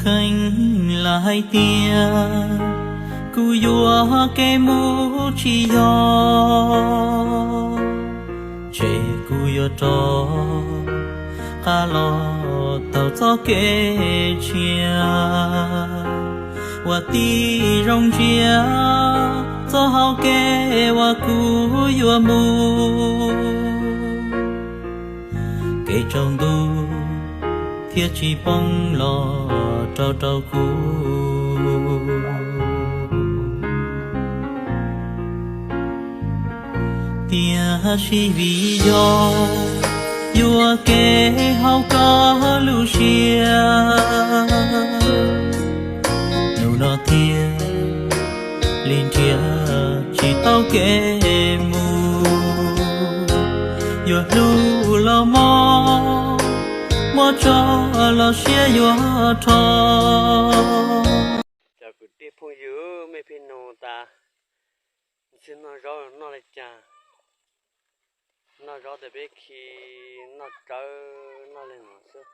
Kheev lam hais tias kuv yuam kev mus tsis yog, ces kuv yuav rov qab los taug txoj kev tshiab uas tib zoo ntsia txoj hau kev uas kuv yuav mus. Kev tsaus ntuj thiaj tsis poob los rau rau kuv. Tiam sis vim yog yuam kev hauv koj lub siab, hnub no thiaj li nrhiav tsis tau kev mus. Yuav hlub los mob, mob tso los siab yuav rho. Cov kwv tij phooj ywg, mej pheej nug tas, ntxhw noj zaub noj li cas? Noj zaub tes peb khi, noj tsawb noj li nuav xwb.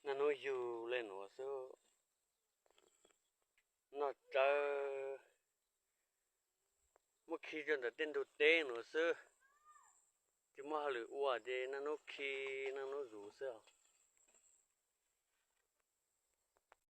Noj hnub yug li nuav xwb. Noj tsawb, muab khi rau ntawm tej ntug teb nuav xwb. Tsis muaj hauj lwm ua ces noj hnub khi, noj hnub yug xwb.